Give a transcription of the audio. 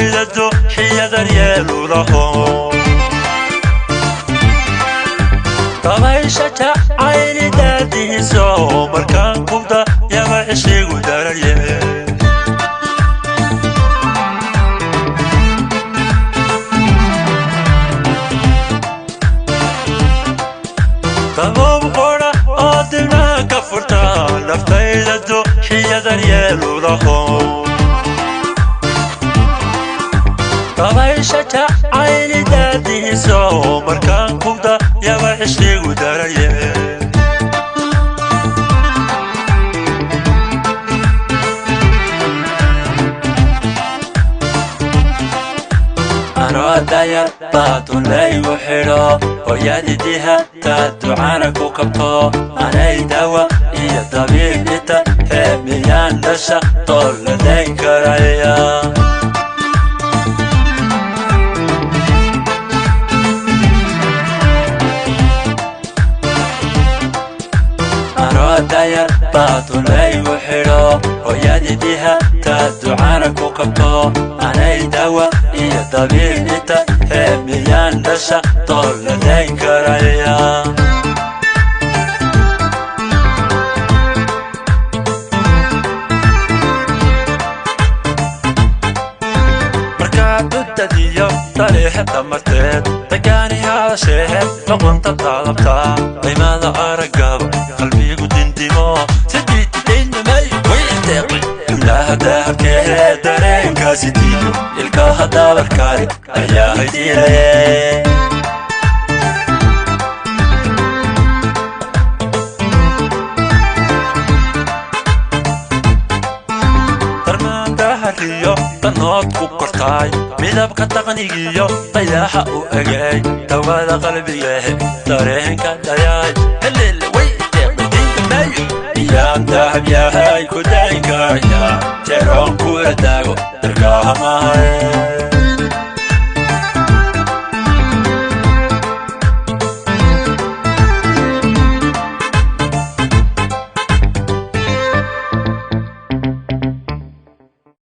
Naftayda duxiya daryeelulaho. Dabaysha jacayli daadihiso markaan kubda yaba ceshigu dararye. Daboob qora oo dibnaha ka furta naftayda duxiya daryeelulaho. Dabaysha jacayli daadihiso markaan kubda yaba ceshigu dararye. Anoo dayar baadunlaygu xidho, hooyadidiha taa ducana ku kabto, anay dawa iyo dabiib ita hee, miyaan dhasha dooladayn karaya? Anoo dayar baadunlaygu xidho, hooyadidiha taa ducana ku kabto, anay dawa iyo dabiib ita hee, miyaan dhasha dooladayn karaya? Markaad udadiyo daliixada marteed dagaani hadasheehed noqonta taalabtaa qiimada araggaba qalbigu dindimo sidiididinamay waydeeqi iblaha dahabkehe dareenkaasi diido ilkaha dabarkaale ayaa haydiilaye. Darmaandahariyo danood ku kortaay, midabka taqnigiyo dayaaxa u egay, dawada qalbigahe dareenka dhayaay helele way deeqidintamaayo iyaan dahab yahay ku dayn karaya jeeroon kula daago dargaaha mahaye.